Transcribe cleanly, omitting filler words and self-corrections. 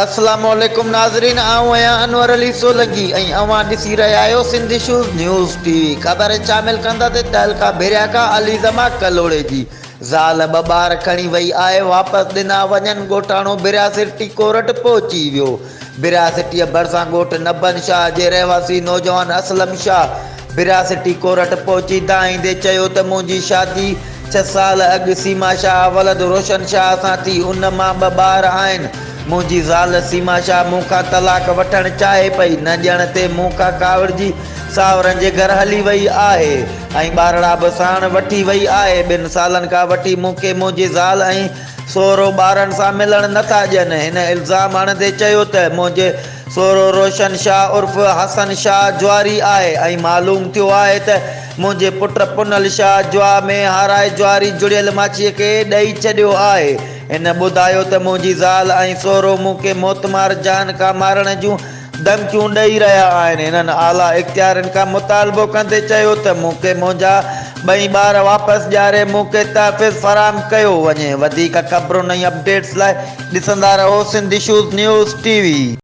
اسلام عليڪم ناظرين آئون آهيان انور علي سولنگي ۽ اوهان ڏسي رهيا آهيو Sindh issues news T V خبر شامل ڪنداسين تعلقه ڀريا کان علي زمان ڪلهوڙي جي زال ٻه ٻار کڻي وئي آهي واپس ڏنا وڃن ڳوٺاڻو ڀريا سٽي ڪورٽ پهچي ويو ڀريا سٽيء ڀرسان ڳوٺ نبن شاهه جي رهواسي نوجوان اسلم شاهه ڀريا سٽي ڪورٽ پهچي دانهيندي چيو ته منهنجي شادي ڇهه سال اڳ سيما شاهه ولد روشن شاهه سان ٿي، ان مان ٻه ٻار آهن، منهنجي زال سيما شاهه مون کان طلاق وٺڻ چاهي پئي، نه ڏيڻ تي مون کان ڪاوڙجي ساهرن جي گهر هلي وئي آهي ۽ ٻارڙا به ساڻ وٺي وئي آهي، ٻن سالن کان وٺي مون کي منهنجي زال ۽ سهرو ٻارن سان ملڻ نٿا ڏين، هن الزام هڻندي چيو ته منهنجي سهرو روشن شاهه عرف حسن شاهه جواري آهي ۽ معلوم ٿيو آهي ته منهنجي پٽ پنهل شاهه جوا ۾ هارائي جواري جڙيل ماڇيء کي ڏئي ڇڏيو آهي. هن ٻڌايو ته منهنجي زال ۽ سهرو مون کي موتمار جان کان مارڻ جون ڌمڪيون ڏئي رهيا آهن. هنن اعليٰ اختيارين کان مطالبو ڪندي چيو ته مون کي منهنجا ٻئي ٻار واپس ڏياري مون کي تحفظ فراهم ڪيو وڃي. وڌيڪ خبرن ۽ اپڊيٽس لاء ڏسندا رهو Sindh issues news T V.